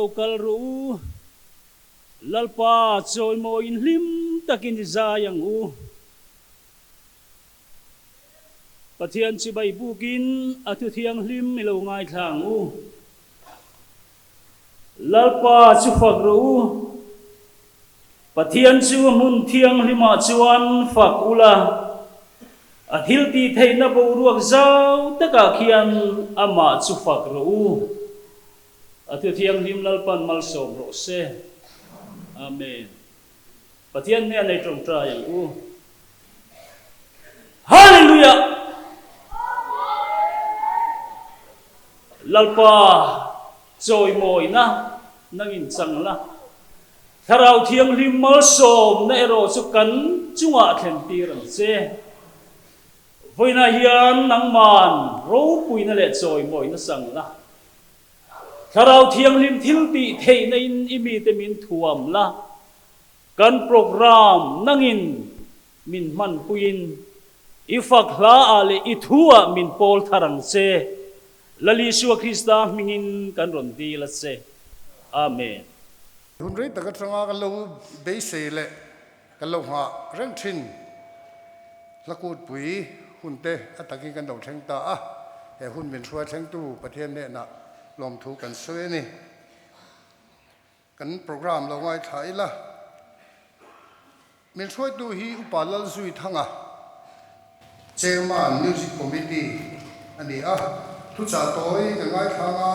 Lo kal rawh u, Lalpa chawimawiin hlim takin i zai ang u. Pathian chibai bukin a thu thianghlim i lo ngaithla ang u. Lalpa chu fak rawh u, Pathian chu hmun thianghlimah chuan fak ula, a thil tih theihna boruak zau takah khian amah chu fak rawh u. A thu thianghlim Lalpan malsawm rawh se. Amen. Pathian hmel nei tawngtai ang u. Hallelujah! Lalpa chawimawina nangin chang la. Thlarau Thianghlim malsawmna erawh chu kan chungah thlen tir ang che. Vawiinah hian nangman ropuina leh chawimawina chang la. Thlarau Thianghlim thil tih theihna in i mite min thuam la, kan program nangin min hmanpuiin i fak hla ah leh i thu ah min pawl thar ang che. Lal Isua Krista hmingin kan rawn dil a che. Amen. Hun rei tak atanga kan lo beisei leh kan lo nghah reng thin. Hlakutpui hunte a takin kan lo thleng ta a, he hun min hruai thlengtu Pathian hnenah lawmthu kan sawi a ni. Kan program lo ngaithla ila, min hruaitu hi Upa Lalzui Thanga, Chairman Music Committee a ni a, thuchah tawi kan ngaithlang a,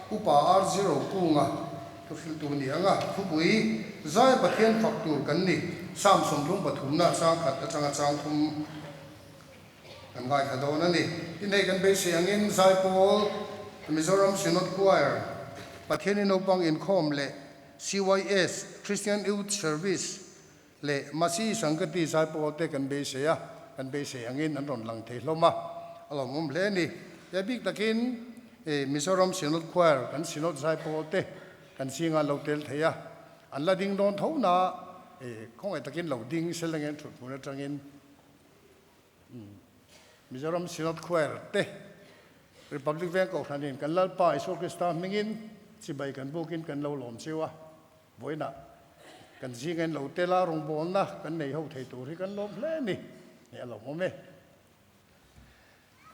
Upa RG Rokunga Thu hriltu ni anga thupui zai Pathian fak tur kan ni. Psalm 33 chang khat atanga chang thum kan ngaithla dawn a ni. Tin hei kan beisei angin Zaipawl, Mizoram Synod Choir, Pathiani Naupang Inkhawm leh CYS, Christian Youth Service, leh Masi Sangati Zaipawl te kan beisei a, kan beisei angin an rawn lang thei hlawm a, a lawmawm hle a ni. He bik takin Mizoram Synod Choir kan Synod Zaipawl te kan zingah an lo tel thei a, an la ding dawn tho na khawngaih takin lo ding sel angin thut hmun atangin Mizoram Synod Choir te Republic Veng Kohhranin kan Lalpa Isua Krista hmingin chibai kan bukin kan lo lawm cheu a. Vawiinah kan zinga in lo tel a, rawngbawlna kan nei ho thei tur hi kan lawm hle a ni. Hei a lawmawm e.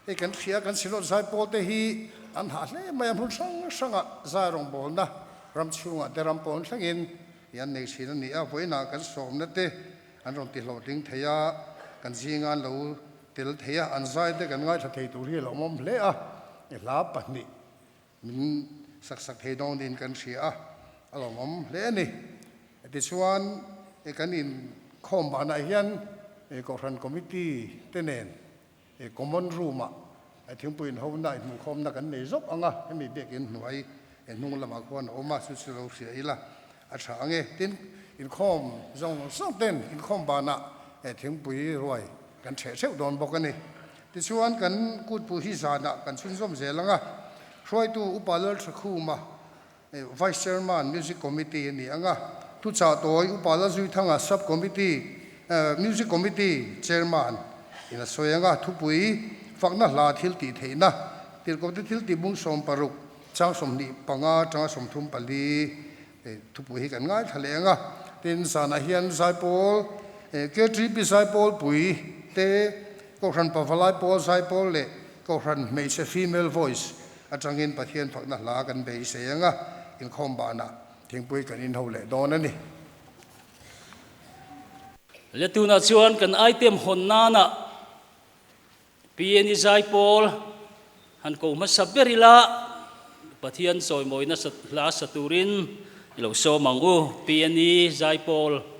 Hei kan hria kan Synod zaipawl te hi an hah hle mai a, hmun hrang hrangah zai rawngbawlna ram chhungah te ram pawn thlengin hi an nei thin a ni a, vawiinah kan sawmna te an rawn ti hlawhtling thei a, kan zinga an lo tel thei a, an zai te kan ngaithla thei tur hi a lawmawm hle a, hla pahnih Min sak sak thei dawn niin kan hria a, a lawmawm hle a ni. Tichuan, kan inkhawm banah hian Kohhran Committee te nen Common Room-ah thingpui inhona inhmuhkhawmna kan nei zawk ang a, hemi biakinn hnuai hnung lamah khuan a awm a, chu chu lo hria ila a tha ang e. Tin, inkhawm zawng zawng ten inkhawm banah thingpui ruai kan ṭheh ṭheuh dawn bawk a ni. Tichuan, kan kutpu hi zanah kan chhunzawm zel ang a, hruaitu Upa Lalthakhuma, Vice Chairman, Music Committee a ni ang a, thuchah tawi Upa Lalzuithanga, Sub Committee, Music Committee Chairman in a sawi ang a, thupui fakna hla thil tih theihna, Tirhkohte thil tih bung 60, chang 25 atanga 34 thupui hi kan ngaithla leh ang a. Tin, zanah hian Zaipawl, KTP Zaipawl pui te, Kohhran Pavalai Pawl Zaipawl leh Kohhran Hmeichhe Female Voice atangin Pathian fakna hla kan beisei ang a, inkhawm banah thingpui kan inho leh dawn a ni. Le tunah chuan kan item hawn nana PNE Zaipawl han ko hmasa ber ila Pathian chawimawina hla sa turin i lo sawm ang u PNE Zaipawl.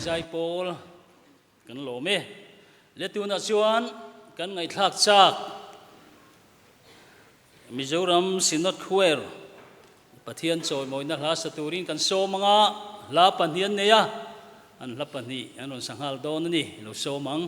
Zaipawl kan lawm e. Le tunah chuan kan ngaihthlak chak Mizoram Synod Choir Pathian chawimawina hla sa turin kan sawm anga hla pahnih an nei a, an hla pahnih an rawn sa nghal dawn a ni, lo sawm ang.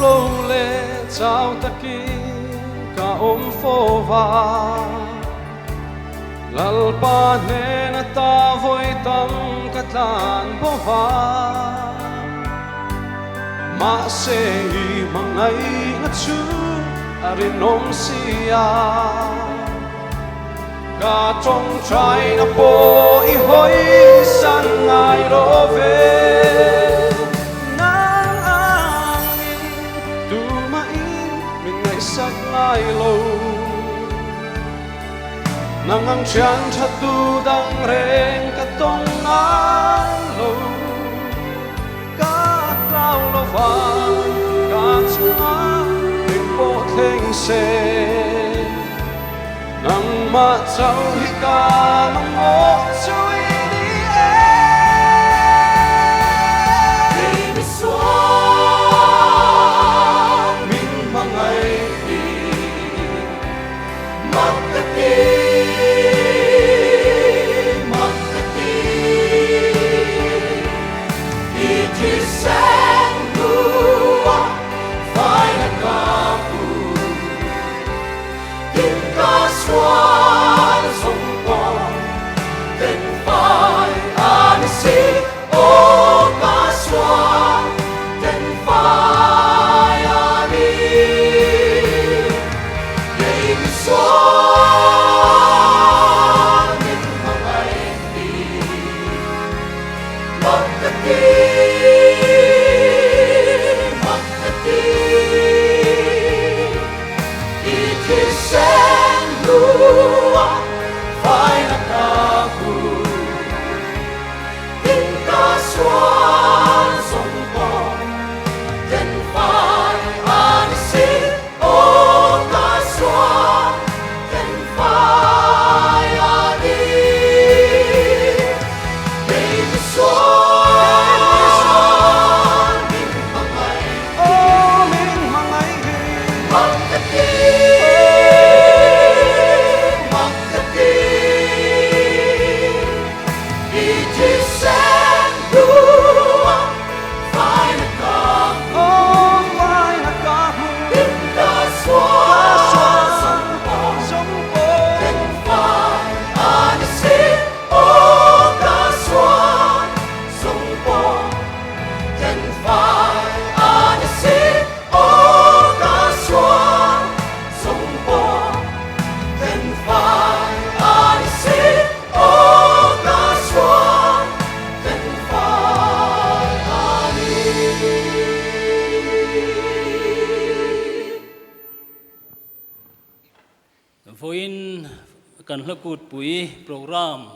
lo leh chau takin ka awm fo va. Lalpa hnen ata vawi tam ka tlan bo va. Mahse i hmangaihna chu a rinawm si a. Ka tawngtaina pawh i hawi san ngai lo ve. Nang angin tumahin min ngaihsak ngai lo. Nang ang thian tha tu dang reng ka tawng ngai lo. Ka hlau lo va, ka chungah eng pawh thleng se. Nangmah chauh hi ka mamawh chu i ni e. Baby sual min hmangaih hi mak ka ti, mak ka ti. I thisen hlua faina ka hmu. Tin ka sual zawng pawh den fai a ni si, aw ka sual den fai a ni. Kei mi sual min hmangaih hi mak ka ti, mak ka ti. I thisen hlua faina ka hmu, tin ka sual zawng pawh den fai a ni si, aw ka sual den fai a ni. Kei mi sual min hmangaih hi. Mak ka ti, mak ka ti, i thisen hlua faina ka hmu, tin ka sual zawng pawh den fai a ni si, aw ka sual zawng pawh den fai a ni si. Aw ka sual zawng pawh then fai a ni si, aw ka sual then fai a ni. Vawiin kan hla kutpui programme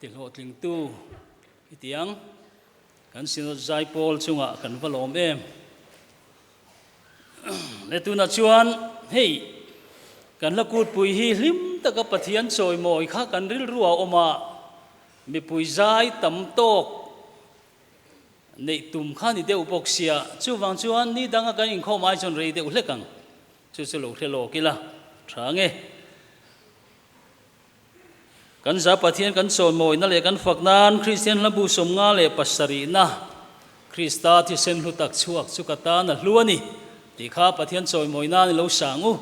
Ti hlawhtlingtu i ti ang. Kan Synod Zaipawl chungah kan va lawm em. Le tunah chuan hei kan hla kutpui hi hlim taka Pathian chawimawi kha kan rilru a awm a, mipui zai tam tawk neih tum kha ni deuh bawk sia, chuvang chuan ni danga kan inkhawm ai chuan rei deuh hlek ang. Chu chu lo hre lawk ila tha nge. Kan za Pathian kan chawimawina leh kan fak nan Kristian hlabu 57na Krista thisen hlu tak chhuak chu ka tan a hlu a ni tih kha Pathian chawimawina ni lo sang u.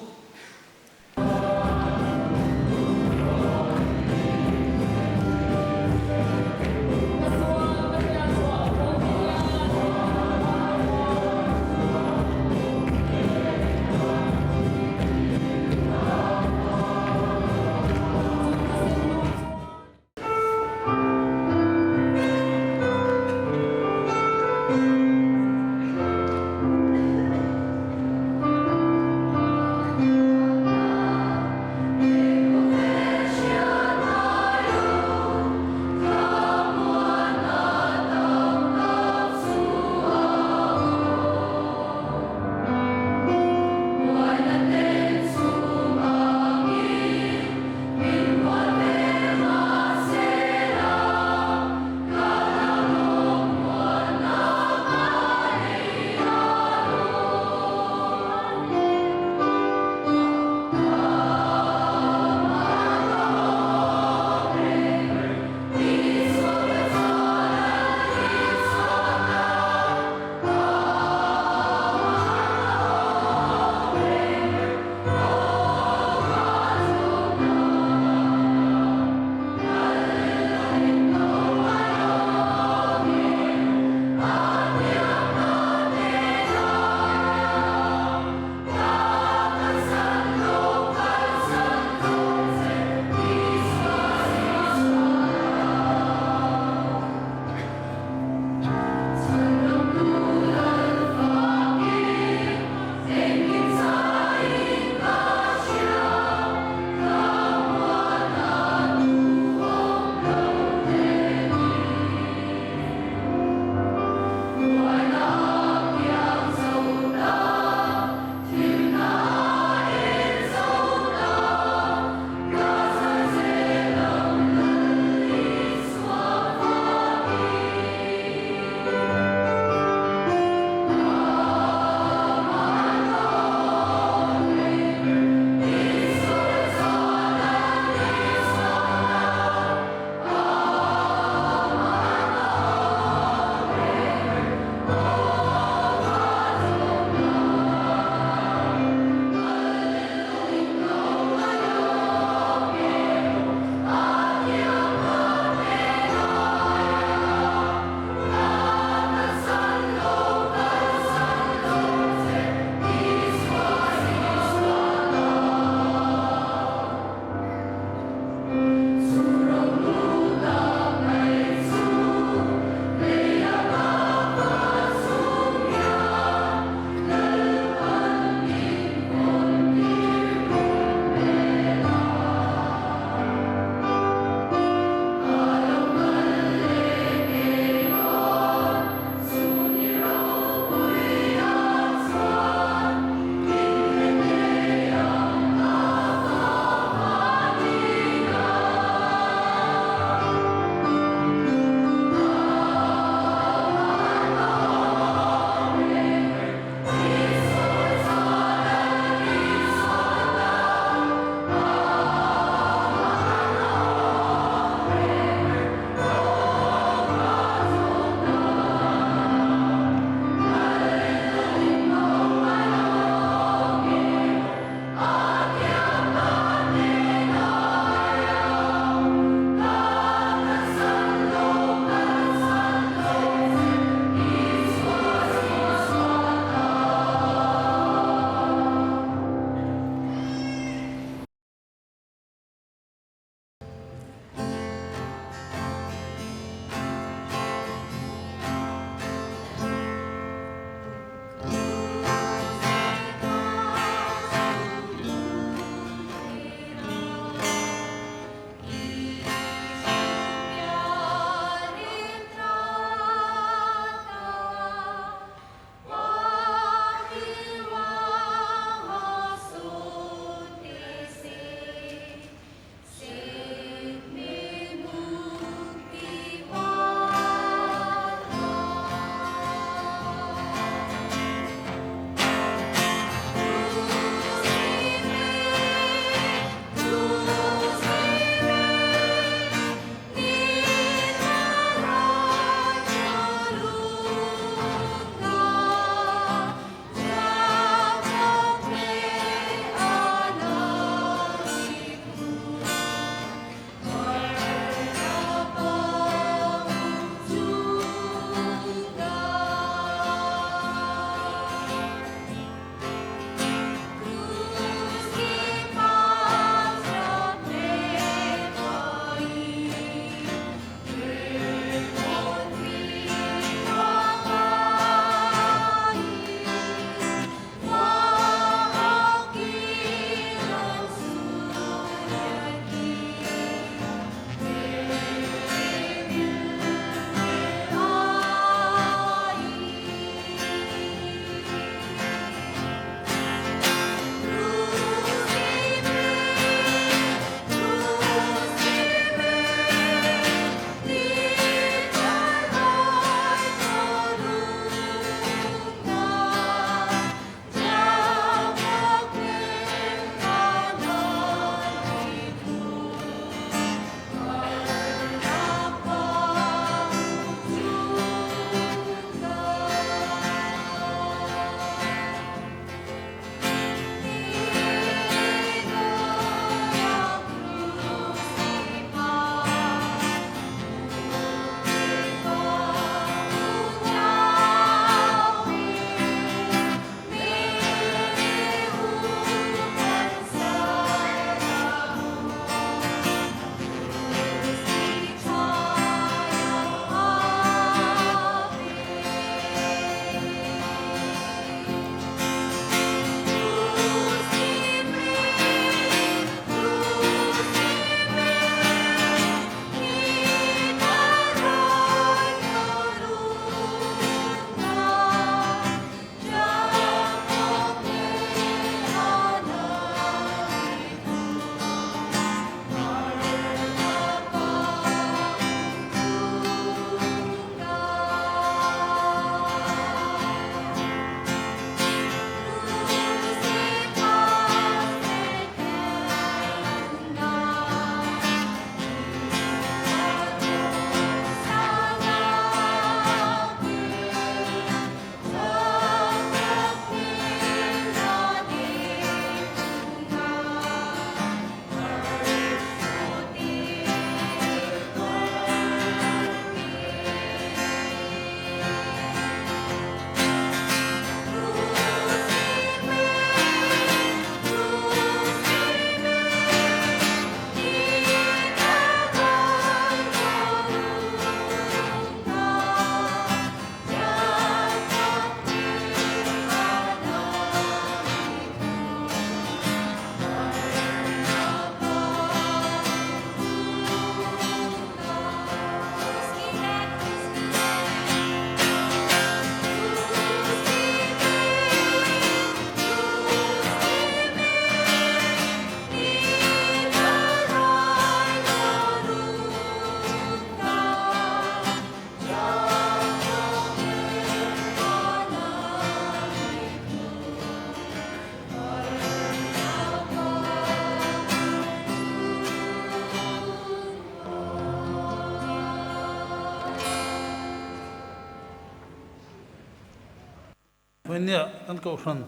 Vawinia kan kohhran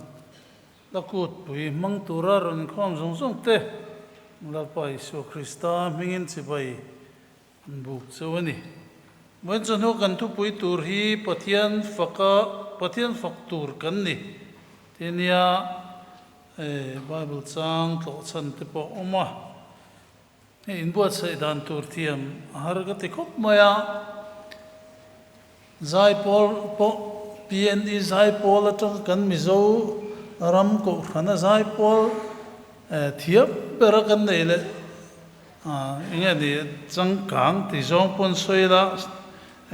la kutpui hmang tura rawn inkhawm zawng zawng te Lalpa Isua Krista hmingin chibai an buk cheu a ni. Vawiin chawhnu kan thupui tur hi Pathian faka Pathian fak tur kan ni tih nia Bible chang tlawh chhan te pawh a awm a. Hei inbuatsaih dan tur thiam a har ka ti khawp mai a. Zaipawl pawh PNE Zaipawl atanga kan Mizo ram kohhrana Zaipawl thiam bera kan neih leh enge ni changkang tih zawng pawn sawi ila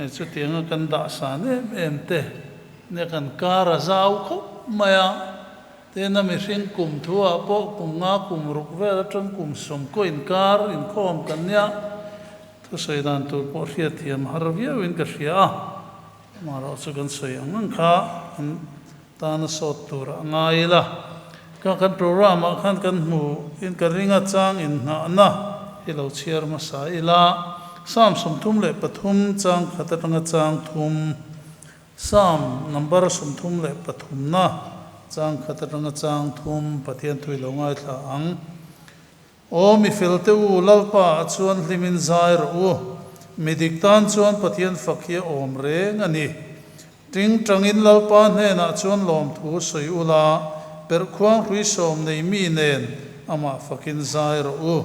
chutianga kan dah san em em te nia kan kar a zau khawp mai a. Tena mihring kum thuah pawh kum nga kum ruk vel atang kum sawmkaw inkar inkhawm kan nia. Thusawi dan tur pawh hriatthiam har viauin ka hria a, amaherawh chu kan sawi ang ang kha kan tana sawt tur a ngai ila. Ka kan program ah khan kan hmu in ka ring a chang inngahna hi lo chhiar hmasa ila, Psalm 33 chang khat atanga chang thum, Psalm number 33 na chang khat atanga chang thum Pathian thui lo ngaithla ang. Aw mi fel te u, Lalpa ah chuan hlimin zai rawh u. Mi dik tan chuan Pathian fak hi a awm reng a ni. Ting tangin Lalpa hnenah chuan lawmthu sawi u la, perhkhuang hrui sawm nei mi nen amah fakin zai rawh u.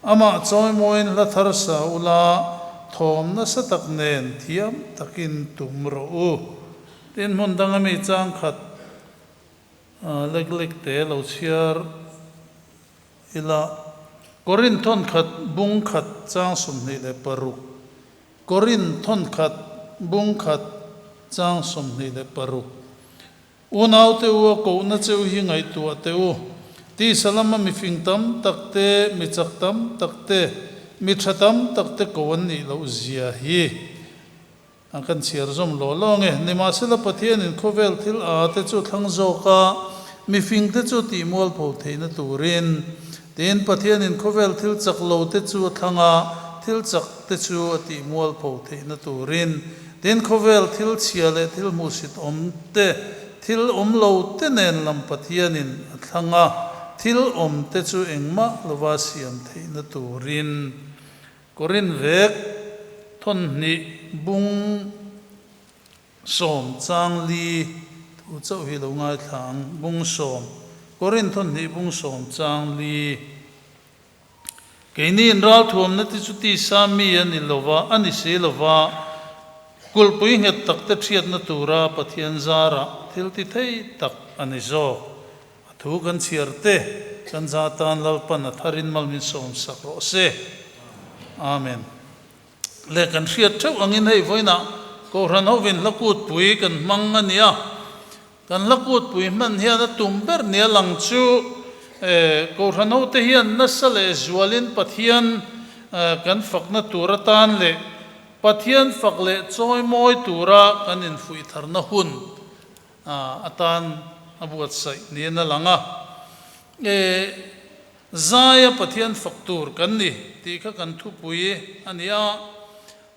Amah chawimawiin hla thar sa u la, thawm nasa tak nen thiam takin tum rawh u. Tin, hmun danga mi changkhat lek lek te lo chhiar Ila, Korin thawnkhat bung khat chang 26 Korin thawnkhat bung khat chang 26 Unaute u a kohna cheu hi ngaihtuah teh u. Tisa lama mifing tam tak te, mi chak tam tak te, mi tha tam tak te ko an nih loh zia hi A kan chhiar zawm law law nge? Nimahsela Pathianin khawvel thil a te chu thlang zawk a, mifing te chu tih mualpho theihna turin. Tin, Pathianin khawvel thil chak lo te chu a thlang a, thil chak te chu a tih mualpho theihna turin. Tin, khawvel thil chhia leh thil hmuhsit awm te, thil awm lo te nen lam Pathianin a thlang a, thil awm te chu engmah lova siam theihna turin. Korin vek thawnhnih bung sawm chang li thu chauh hi lo ngaithla ang, bung sawm, Korin thawnhnih bung sawm chang li. Keini in ralthuamna te chu tisa mi a ni lova, a ni si lova, kulhpui nghet tak te hriatna tura Pathian zarah thil ti thei tak a ni zawk. A thu kan chhiar te kan za tan Lalpan a tharin mal min sawm sak rawh se. Amen. Le kan hriat theuh angin hei vawiinah Kohhran hovin hla kutpui kan hmang a nia. Kan hla kutpui hman hian a tum ber nia lang chu Kohhran hote hian nasa leh zualin Pathian kan fakna tur atan leh Pathian fak leh chawimawi tura kan infuih tharna hun atan a buatsaih niin a lang a. E, Zaia Pathian fak tur kan ni tih kha kan thupui a ni a.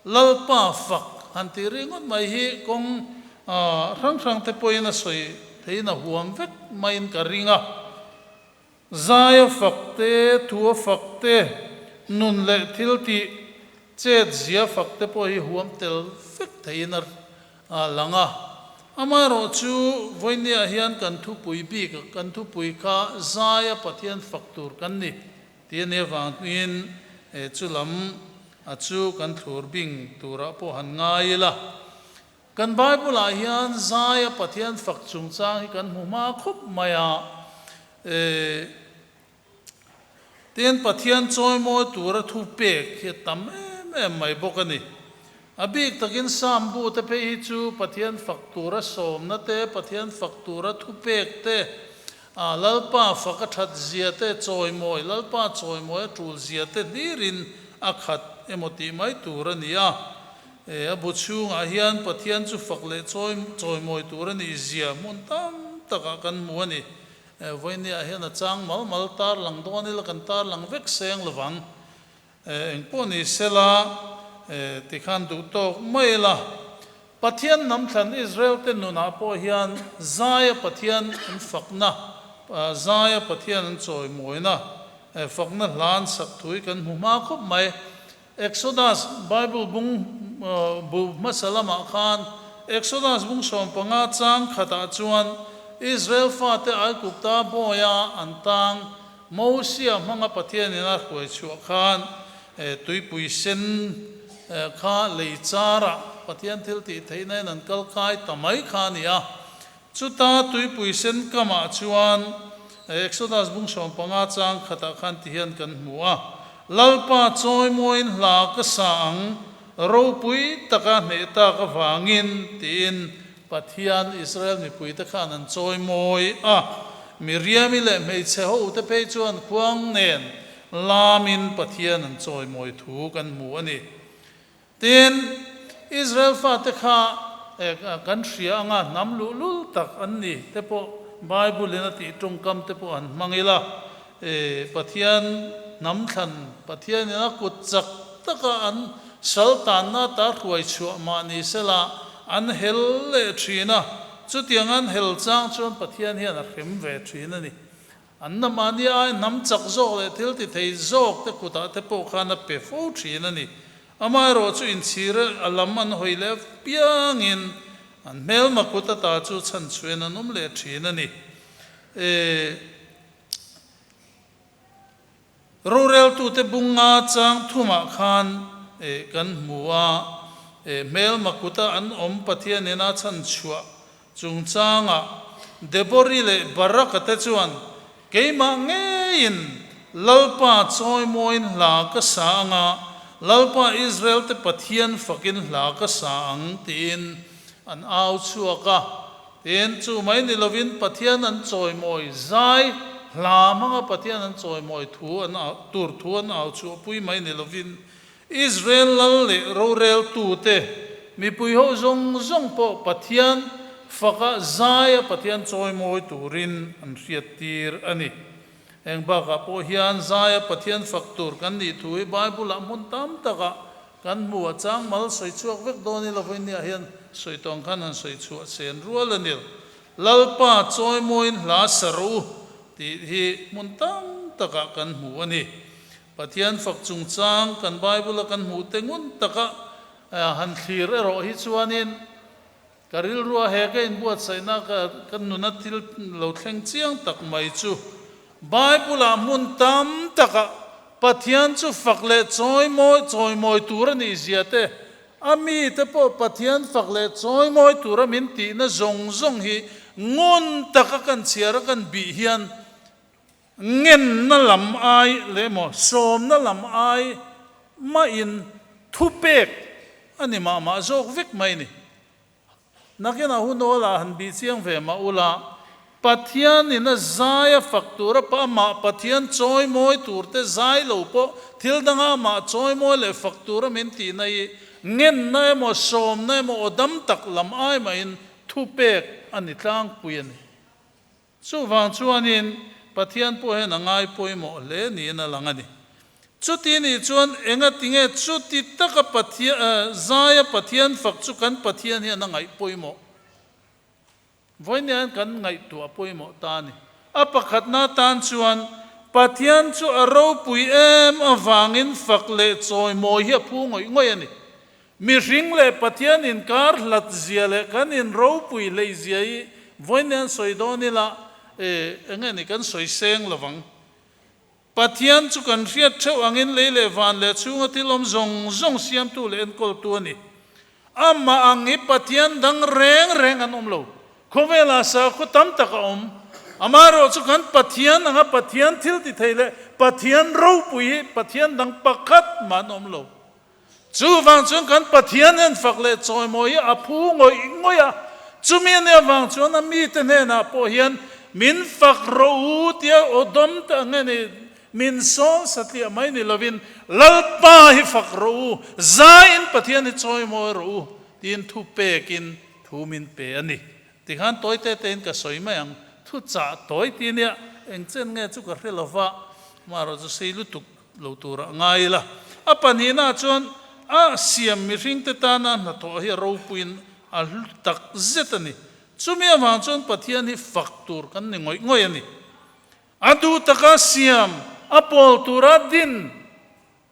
Lalpa fak han tih ringawt mai hi kawng hrang hrang te pawhin a sawi theihin a huam vek maiin ka ring a. Zaia fak te, thua fak te, nun leh thil tih chet zia fak te pawh hi huam tel vek theihin a lang a. Amaherawh chu vawinia hian kan thupui bik, kan thupui kha Zaia Pathian fak tur kan ni tih a nih avangin chu lam a chu kan thlur bing turah pawh han ngai ila. Kan Bible-ah hian Zaia Pathian fak chungchang hi kan hmu hma khawp mai a. Tin, Pathian chawimawi tura thu pek hi a tam em em mai bawk a ni. A bik takin Psalm bu te phei hi chu Pathian fak tura sawmna te, Pathian fak tura thu pek te, Lalpa fak a that zia te, chawimawi, Lalpa chawimawi a tul zia te hlirin a khat emaw tih mai tur a ni a. E, a bu chhungah hian Pathian chu fak leh chawi chawimawi tur a nih zia hmun tam takah kan hmu a ni. E, vawinia hian a chang mal mal tar lang dawn ila kan tar lang vek seng lovang. E, engpawh ni sela, e, tikhan duh tawk mai ila. Pathian hnam thlan Israel-te nunah pawh hian zaia Pathian an fakna, zaia Pathian an chawimawina, fakna hla an sak thu hi kan hmu hma khawp mai. Exodus, Bible bung bu hmasa lamah khan Exodus bung 15 chang khatah chuan Israel fate Aigupta bawia an tang Mosia hmanga Pathianin a hruai chhuah khan tuipui sen kha lei charah Pathian thil tih theihna in an kal kai ta mai kha a ni a. Chuta tuipui sen kamah chuan Exodus bung 15 chang khatah khan ti hian kan hmu a, Lalpa chawimawiin hla ka sa ang, ropui taka hneh tak avangin, tiin Pathian Israel mipuite khan an chawimawi a. Miriami leh hmeichhe hote phei chuan khuang nen lamin Pathian an chawimawi thu kan hmu a ni. Tin, Israel fate kha kan hria anga hnam luhlul tak an ni te pawh Bible-in a tih tawngkam te pawh han hmang ila, Pathian hnam thlan, Pathianin a kut chak taka an sal tanna ata hruai chhuah mah ni sela an hel leh thin a, chutiang an hel chang chuan Pathian hian a hrem ve thin a ni. An na mahni ai hnam chak zawk leh thil ti thei zawk te kutah te pawh khan a pe fo thin a ni. Amaherawh chu inchhir a lam an hawi leh piangin an hmelma kut ata chu chhan chhuain an awm leh thin a ni. E. Roreltute bunga chang thumah khan e kan hmu a, e hmelma kuta an awm Pathianin a chhan chhuah chungchangah Debori leh Baraka te chuan keimah ngeiin Lalpa chawimawiin hla ka sa anga, Lalpa Israel-te Pathian fakin hla ka sa ang tiin an au chhuak a. Tin, chu mai ni lovin Pathian an chawimawi zai hla hmanga Pathian an chawimawi thu an au tur thu an au chhuahpui mai ni lovin Israel lal leh roreltute mipui ho zawng zawng pawh Pathian faka zaia Pathian chawimawi turin an hriattir a ni. Heng bakah pawh hian zaia Pathian fak tur kan nih thu hi Bible-ah hmun tam takah kan hmu a, chang mal sawi chhuak vek dawn ila vawinia hian sawi tawng khan han sawi chhuah sen rual a ni. Lalpa chawimawiin hla sa rawh u tih hi hmun tam takah kan hmu a ni. Pathian fak chungchang kan Bible-a kan hmuh te ngun taka han thlir erawh hi chuanin Ka rilrua he ka inbuatsaihna ka ka nuna thil lo thleng chiang tak mai chu Bible-ah hmun tam takah Pathian chu fak leh chawimawi chawimawi tur a nih zia te, a mite pawh Pathian fak leh chawimawi tura min tihna zawng zawng hi ngun taka kan chhiar a kan bih hian ngenna lam ai leh emaw sawmna lam ai mahin thupek a ni mah mah zawk vek mai ni. Nakinah hun awlah han bih chiang ve mah ula, Pathianin a zai a fak tur a pa amah Pathian chawimawi tur te zai lo pawh thil danga amah chawimawi leh fak tura min tihna hi ngenna emaw sawmna emaw aw dam tak lam ai mahin thupek a ni tlangpui a ni. Chuvang chuanin Pathian pawh hian a ngai pawimawh hle niin a lang a ni. Chuti nih chuan enga tinge chuti taka Pathian, zaia Pathian fak chu kan Pathian hian a ngaih pawimawh? Vawiin kan ngaihtuah pawimawh ta a ni. A pakhatna atan chuan Pathian chu a ropui em avangin fak leh chawimawi hi a phu ngawih ngawih a ni. Mihring leh Pathian inkar hlat zia leh kan inropui hlei zia hi vawiin an sawi dawn ila, e, enge ni kan sawi seng lo vang. Pathian chu kan hriat theuh angin lei leh van leh chhunga thil awm zawng zawng siamtu leh enkawltu a ni. Amah ang hi Pathian dang reng reng an awm lo. Khawvelah sakhaw tam tak a awm. Amaherawh chu kan Pathian anga Pathian thil ti thei leh Pathian ropui hi Pathian dang pakhat mah an awm lo. Chuvang chuan kan Pathian hian fak leh chawimawi hi a phu ngawih ngawih a, chumi a nih avang chuan a mite hnenah pawh hian min fak rawh u tia aw dawm te ang nge ni, min sawm satliah mai ni lovin Lalpa hi fak rawh u, zaiin Pathian hi chawimawi rawh u tiin thu pekin thu min pe a ni. Tikhan tawi te tein ka sawi mai ang, thu chah tawi ti nia eng chen nge chu ka hre lova, amaherawh chu sei lutuk lo turah ngai ila. A pahnihna chuan a siam mihringte tana hnathawh hi a ropuiin A hlu tak zet a ni. Chumi avang chuan Pathian hi fak tur kan ni ngawih ngawih a ni. A duh taka siam, a pawl tura din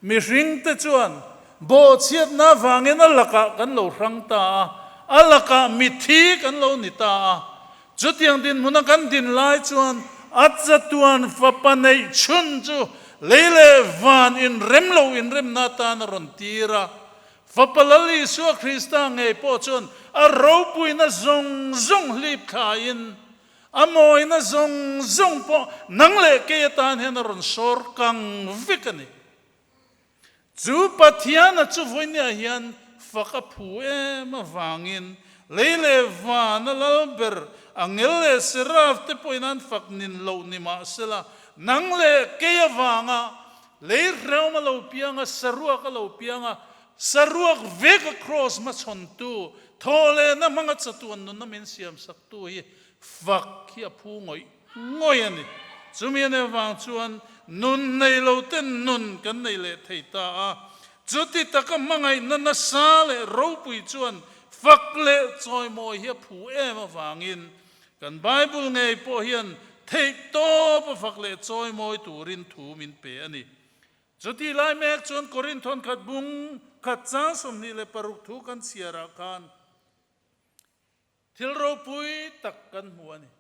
mihringte chuan bawhchhiatna avangin a lakah kan lo hrang ta a, a lakah mithi kan lo ni ta a. Chutiang dinhmuna kan din lai chuan a chatuan fapa neih chhun chu lei leh van inrem lo inremna atan a rawn tir a. Fapa Lal Isua Krista ngei pawh chuan a ropuina zawng zawng hlip thlaiin a mawina zawng zawng pawh nang leh kei atan hian a rawn sawr kang vek a ni. Chu Pathiana chu vawinia hian fak a phu em avangin lei leh vana lal ber angel leh seraf te pawhin an fak nin loh ni mahsela nang leh kei avanga Lei hreawm a lo piang a, saruak a lo piang a, saruak vek a kraws hmachhawntu, thawhlehna hmanga chatuan nunna min siamsaktu hi fak hi a phu ngawih ngawih a ni. Chumi a nih avang chuan nun nei lo ten nun kan nei leh thei ta a, chuti taka hmangaihna nasa leh ropui chuan fak leh chawimawi hi a phu em avangin Kan Bible ngei pawh hian theih tawp a fak leh chawimawi turin thu min pe a ni. Chutih lai mek chuan Korinthon khat bung khat chang 26 thu kan chhiarah khan thil ropui tak kan hmu a ni.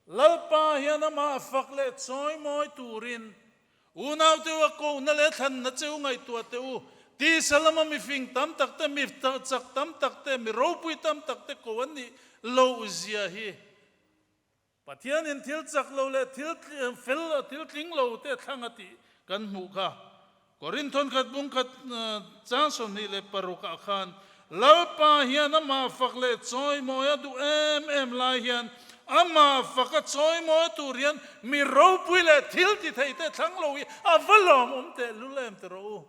Lalpa hian amah fak leh chawimawi turin Unaute u a kohna leh thlanna che u ngaihtuah teh u. Tisa lama mi fing tam tak te, mi chak tam tak te, mi ropui tam tak te ko an nih loh zia hi Pathianin thil chak lo leh thil fel, thil tling lo te thlang a tih kan hmuh kha. Korinthon khat bung khat chang 26 ah khan Lalpa hian amah fak leh chawimawi a duh em em lai hian amah faka chawimawi tur hian mi ropui leh thil ti thei te thlang lo hi a va lawmawm teh lul em ti rawh u.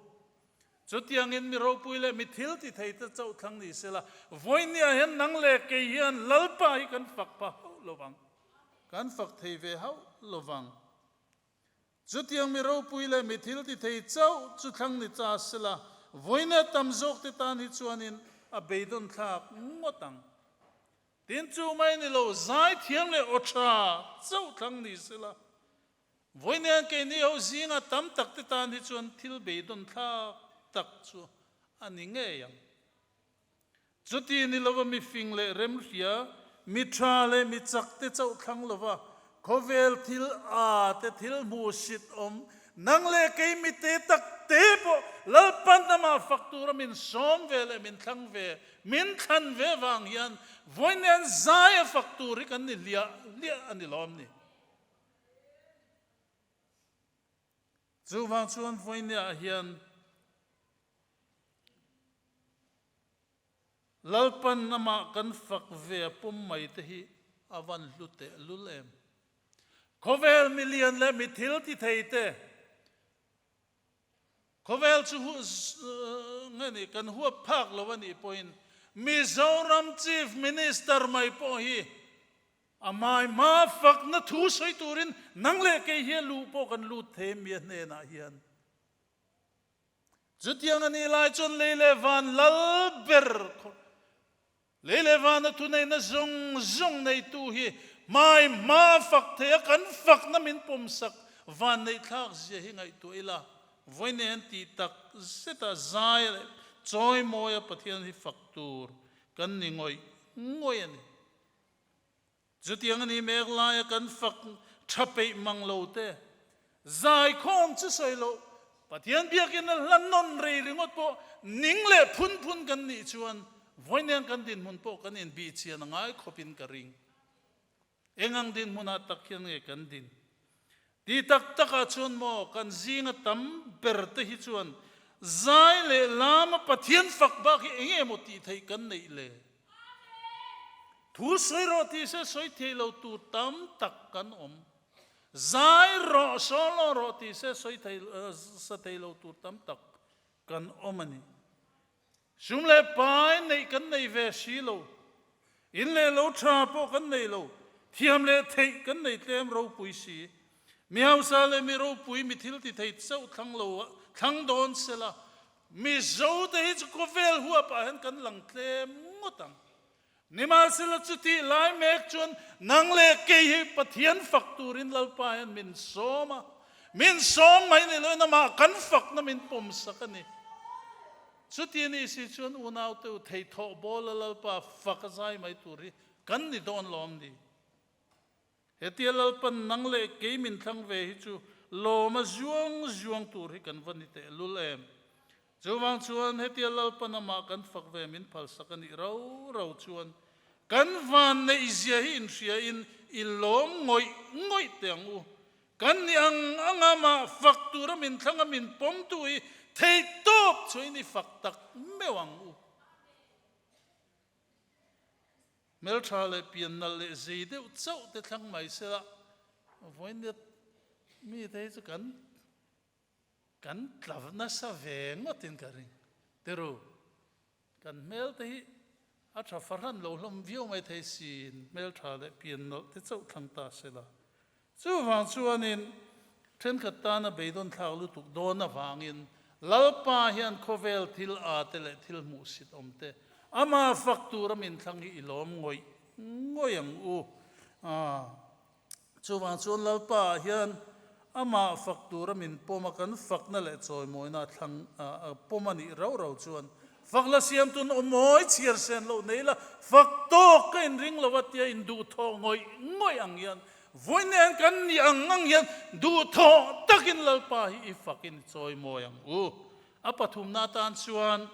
Chutiangin mi ropui leh mi thil ti thei te chauh thlang ni sela, vawinia hian nang leh kei hian Lalpa hi kan fak pha hauh lovang, kan fak thei ve hauh lovang. Chutiang mi ropui leh mi thil ti thei chauh chu thlang ni cha sela, vawiina tam zawk te tan hi chuanin a beidawn thlak ngawt ang. Tin, chu mai ni lo, zaithiam leh aw tha chauh thlang ni sela, vawiina keini ho zinga tam tak te tan hi chuan thil beidawn thlak tak chu a ni ngei ang. Chuti ni lova mi fing leh remhria, mi tha leh mi chak te chauh thlang lova, khawvel thil a te thil hmuh sit awm, nang leh kei mi te tak te pawh Lalpan amah fak tura min sawm ve leh min thlang ve, min thlan ve vang hian vawiin zai a fak tur hi kan ni hliah hliah a ni lawm ni. Chuvang chuan vawiin hian Lalpan amah kan fak ve a pawm mai te hi a van hlu teh lul em. Khawvel mi lian leh mi thil ti thei te, khawvel chu nge ni kan huap phak lo a nih pawhin Mizoram Chief Minister mai pawh hi a mai hma fakna thu sawi turin nang leh kei hi a luh pawh kan lut thei mi a hnenah hian. Chutiang a nih lai chuan lei leh van lal ber lei leh vana thuneihna zawng zawng neitu hi hmai hma fak thei a, kan fakna min pawmsak van neihthlak zia hi ngaihtuah ila, vawiin tih tak zeta zai leh chawimawia Pathian hi fak tur kan ni ngawih ngawih a ni. Chutiang a ni mek laia kan fak tha peih mang lo te, zaikhawm chu sawi loh, Pathian biakin a hla nawn rei ringawt pawh ning leh phun phun kan nih chuan vawiin kan dinhmun pawh kan inbih chian a ngai khawpin ka ring. Eng ang dinhmunah tak hian nge kan din? Ti tak takah chuan maw kan zinga tam ber te hi chuan zai leh lama Pathian fak bak hi eng emaw tih theih kan neih le? Thu sawi rawh tih se sawi thei lo tur tam tak kan awm. Zai rawh, solo rawh tih se sawi thei sa thei lo tur tam tak kan awm a ni. Sum leh pai neih kan nei ve si lo. In leh lo tha pawh kan nei lo. Thiam leh theih kan nei tlem ropui si. Mi hausa leh mi ropui mi thil ti thei chauh thlang lo thlang dawn sela, Mizo te hi chu khawvel huapah hian kan lang tlem ngawt. ngawt ang. Nimahsela chutih lai mek chuan nang leh kei hi Pathian fak turin Lalpa hian min sawm a, min sawm mai ni loin amah kan fakna min pawm sak a ni. Chuti ni si chuan unaute u theithawh bawla Lalpa fak a zai mai tur hi kan ni dawn lawm ni. Hetia Lalpan nang leh kei min thlang ve hi chu lawma zuang zuang tur hi kan va ni teh lul em. Chuvang chuan hetia Lalpan amah kan fak ve min phalsak a nih rau rau chuan kan van neih zia hi inhria in i lawm ngawih ngawih teh ang u. Kan ni ang anga amah fak tura min thlang a min pawmtu hi theihtawp chuain i fak tak meuh ang u. Hmeltha leh pian nalh leh zei deuh chauh te thlang mai sela, vawinet mite hi chu kan kan tla nasa ve ngawtin ka ring. Tiru, kan hmel te hi a tha fahran lo hlawm viau mai thei siin hmeltha leh pian nalh te chauh thlang ta sela. Chuvang chuanin thenkhat tana beidawn thlak lutuk dawn avangin Lalpa hian khawvel thil a te leh thil hmuhsit awm te ama fak tura min thlang hi i lawm ngawih ngawih ang u. Chuvang chuan Lalpa hian amah fak tura min pawm a, kan fakna leh chawimawina thlang pawm a nih rau rau chuan fak la siam tun aw mawi chhiar sen loh nei la, fak tawk ka inring lo a tia induhthawh ngawih ngawih ang hian Vawi nen kan nih ang ang hian duhthawh takin Lalpa hi i fakin i chawimawi ang u. A pathumna atan chuan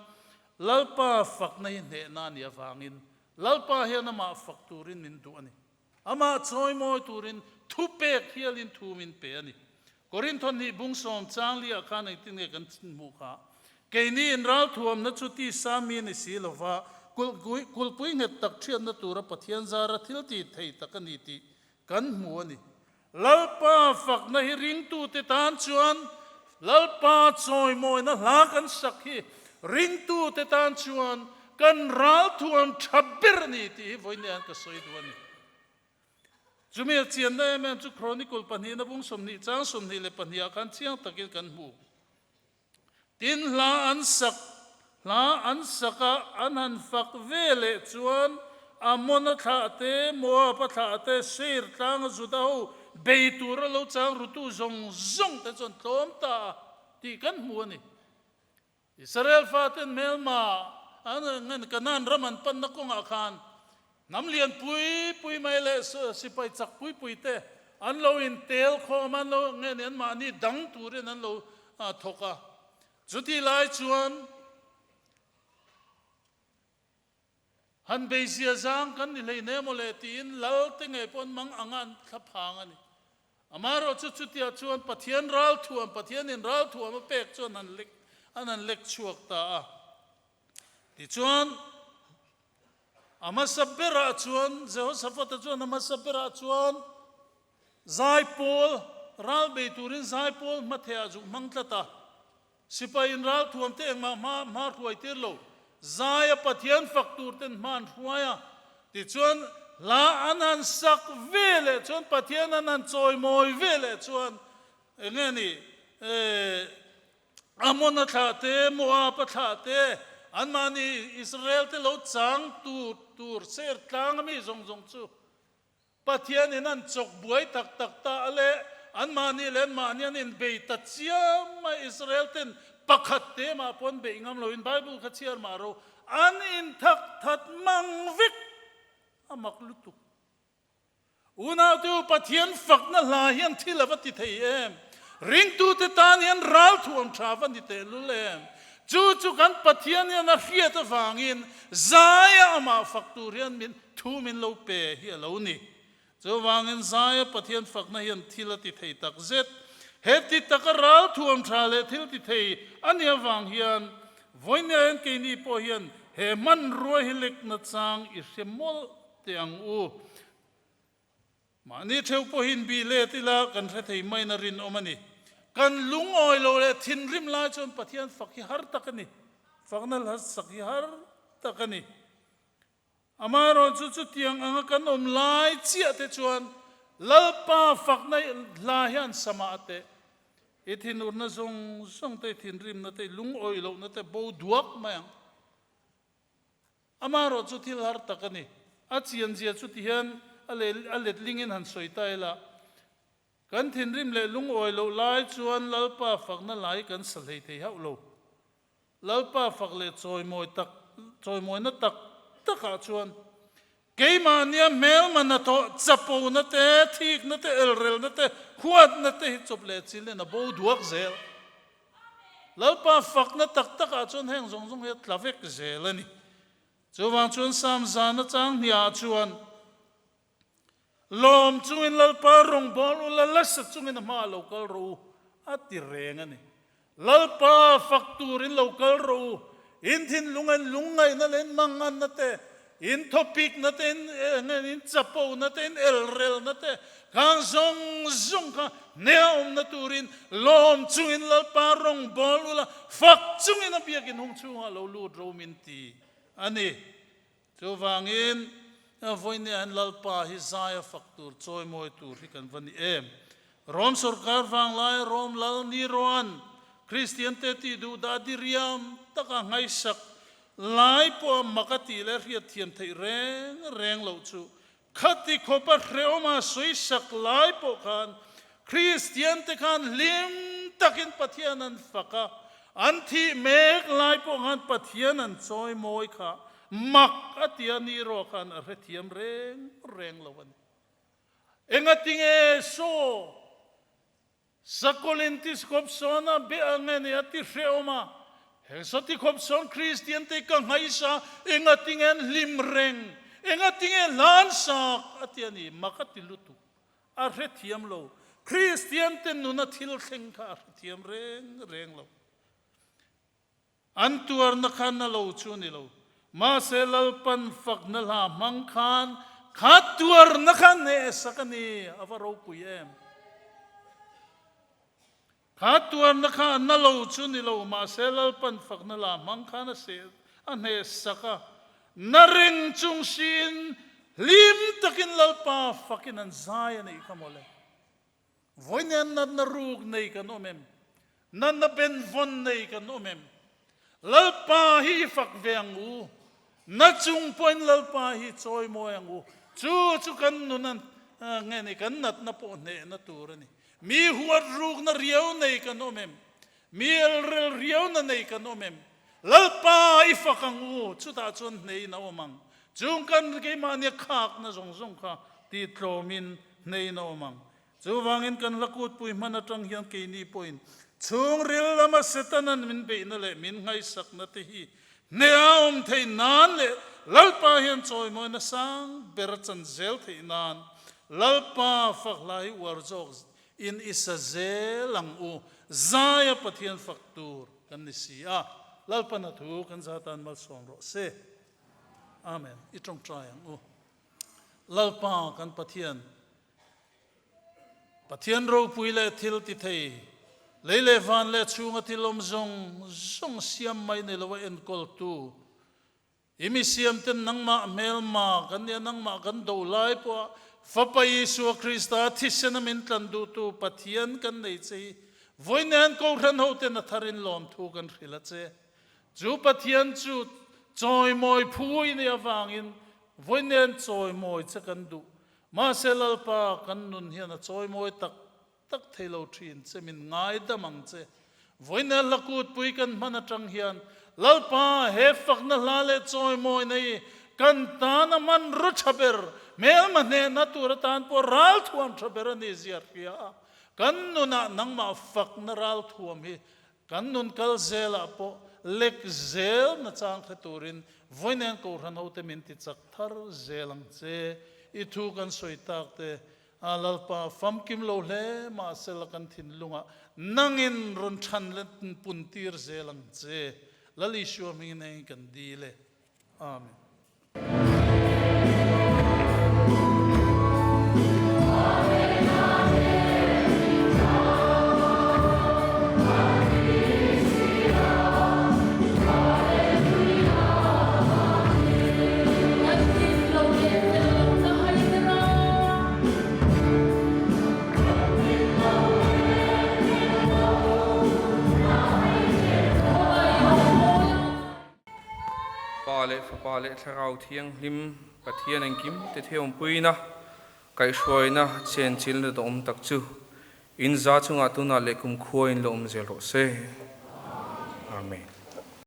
Lalpa fakna hi hnehna a nih avangin Lalpa hian amah fak turin min duh a ni. Amah chawimawi turin thupek hialin thu min pe a ni. Korinthon hnih bung sawm chang liah khan engtin nge kan hmuh kha? Keini in ralthuamna chu tisa mi ni si lova, kulhpui nghet tak thiatna tura Pathian zara thil tih thei tak a ni tih kan hmu a ni. Lalpa fakna hi ringtute tan chuan Lalpa chawimawina hla kan sak hi ringtute tan chuan kan ralthuam tha ber a ni tih hi vawiin ka sawi duh a ni. Chumi a chianna em em chu Chronicle pahnihna bung 20 chang 22 ah khan chiang takin kan hmu. Tin hla an sak hla an sak a an han fak ve leh chuan Ammon-a thlah te, Moab-a thlah te, Seir tlanga Juda ho bei tura lo chang rutu zawng zawng te chuan tlawm ta a tih kan hmu a ni. Israel faten hmelma an Kanaan ram an panna kawngah khan hnam lian pui pui mai leh sipai chak pui pui te an lo intel khawm a, an lo nge ni anmahni dang turin an lo thawk a. Chutih lai chuan han beizia zang kan ni hleinem emaw le tiin lal te ngei pawh an mang anga an thla phang a ni. Amaherawh chu chutiah chuan Pathian ralthuam, Pathianin ralthuam a pek chuan an lek an han lek chhuak ta a. Tichuan, a hmasa berah chuan, Jehoshaphat-a chuan a hmasa berah chuan zaipawl, ral bei turin zaipawl hmathehah zuk hmang tlat a. Sipaiin ralthuam te engmah hma hma hruai tir lo, zaia Pathian fak tur ten hma an hruai a, tichuan hla an han sak ve leh chuan Pathian an han chawimawi ve leh chuan enge ni eh Amon a thlah te, Moab a thlah te, anmahni Israel te lo chang tur tur ser tlang ami zawng zawng chu Pathian in an chawk buai tak tak ta a le, anmahni leh anmahni an inbei ta chiam a, Israel ten pakhat te mah pawh an beih ngam lo in Bible kha chhiar mah ro, an inthak that mang vek a mak lutuk. Unau te u Pathian fakna hla hian thil a va ti thei em? Ringtute tan hian ralthuam tha va ni tehlul em? Chu chu kan Pathian hian a hriat avangin zaia amah fak tur hian min Thu min lo pe hi a lo ni. Chuvangin Zaia Pathian fakna hian thil a ti thei tak zet. He ti taka ral thuam tha leh thil ti thei a nih avang hian vawinia hian keini pawh hian he hmanrua hi lekna chang i hre mawlh teh ang u. Mahni theuh pawhin bih let ila kan hre thei maiin a rinawm a ni. Kan lungawi lo leh thinrim lai chuan Pathian fak hi har tak a ni. Fakna hla sak hi har tak a ni. Amaherawh chu chutiang anga kan awm lai chiah te chuan Lalpa fakna hla hian sama a teh. I thinurna zawng zawng te, i thinrimna te, i lungawi lohna te bo duak mai ang. Amaherawh chu thil har tak a ni. A chianzia chu tihian a leh a letlingin han sawi ta ila, Kan thinrim leh lungawi loh lai chuan Lalpa fakna lai kan sa hlei thei hauh lo. Lalpa fak leh chawimawi tak chawimawina tak takah chuan keimahnia hmelma hnathawh chapona te, thikna te, elrelna te, huatna te hi chawp leh chilin a bo duak zel. Lalpa fakna tak takah chuan heng zawng zawng hi a tla vek zel a ni. Chuvang chuan Sam zana chang hniahah chuan Lawm chungin Lalpa rawngbâwl u la, lasa chungin a hmaah lo kal rawh u, a ti reng a ni. Lalpa fak turin lo kal rawh u, in thinlunga in lungngaihna leh in manganna te, in thawpikna te, in in chapona te, in elrelna te, khang zawng zawng kha hneha awmna turin lawm chungin Lalpa rawngbâwl u la, fak chungin a biakin hung chhungah lo lut rawh u min ti a ni. Chuvangin, vawinia hian Lalpa hi zaia fak tur, chawimawi tur hi kan va ni em? Rom sorkar vanglai Rom Lal Neroan Kristiante tih duh dah diriam taka ngaihsak lai pawha mak a tih leh hriatthiam theih reng reng loh chu khati khawpa hrehawma sawisak lai pawh khan Kristiante khan hlim takin Pathian an fak a, an thih mek lai pawh khan Pathian an chawimawi kha mak a ti a, Nero khan a hrethiam reng reng lo a ni. Engatinge saw Sakawlin tiskawp sawn a be ang e ni a ti hrehawm a, heng saw tikhawp sawn Kristiante ka nghaisa engatinge an hlim reng, engatinge hlan sak a ti a ni, mak a ti lutuk. A hrethiam lo. Kristiante nuna thil thleng kha a hrethiam reng reng lo. An tuarna kha na lo chu a ni lo. Mahse Lalpan fakna hla hmang khan kha tuarna kha hnehsak a ni. A va ropui em! Kha tuarna kha na lo chu ni lo, mahse Lalpan fakna la hmang khan a seh a hnehsak a. Na reng chung siin hlim takin Lalpa fakin an zai a nih kha mawle. Vawiin natna ruk nei kan awm em? Natna benvawn nei kan awm em? Lalpa hi i fak ve ang u. Na chung pawhin Lalpa hi chawimawi ang u. Chu chu kan nun a nge ni, kan natna pawh hnehna tur a ni. Mi huat rukna riau nei kan awm em? Mi elrel riauna nei kan awm em? Lalpa i fak ang u, chutah chuan hneiin a awm ang. Chung kan keimahnia khakna zawng zawng kha tih tlawmin hneiin a awm ang. Chuvangin kan hla kutpui hman atang hian keini pawhin chhungril lama Setanan min beihna leh min nghaisakna te hi hneha awm theih nan leh Lalpa hian chawimawina sang ber a chan zel theih nan Lalpa fak hla hi uar zawk in i sa zel ang u, zaia Pathian fak tur kan ni si a, Lalpa hna thu kan zatan malsawm rawh se. Amen. I tawngtai ang u. Lalpa kan Pathian, Pathian ropui leh thil ti thei, lei leh van leh chhunga thil awm zawng zawng siam mai ni loa enkawltu, I mi siamten nangmah hmelma kan nia, nangmah kan do lai pawha Fapa Isua Krista thisena min tlan duhtu Pathian kan nei che hi vawiin Kohhran hoten a tharin lawmthu kan hrilh a che. Chu Pathian chu chawimawi phu i nih avangin vawiin chawimawi che kan duh. Mahse Lalpa kan nun hian a chawimawi tak tak thei lo thin che, min ngaidam ang che. Vawiin hla kutpui kan hman atang hian Lalpa he fakna hla leh chawimawi nei kan tan a hman ru tha ber, hmelma hnehna tur atan pawh ralthuam tha ber a ni zia hria a, kan nunah nangmah fakna ralthuam hi kan nun kal zelah pawh lek zel nachang hre turin vawiin Kohhran hote min ti chak thar zel ang che. I thu kan sawi tak te A Lalpa, famkim lo hle mahsela kan thinlungah nangin rawn chhan leh puntir zel ang che. Lal Isua hmingin hei kan dil e. Amen. Pa Pa leh Fapa leh Thlarau Thianghlim Pathian engkim te thiawmpuina, kaihhruaina chenchilna dawm tak chu in za chungah tunah leh kumkhua in la awm zel rawh se. Amen.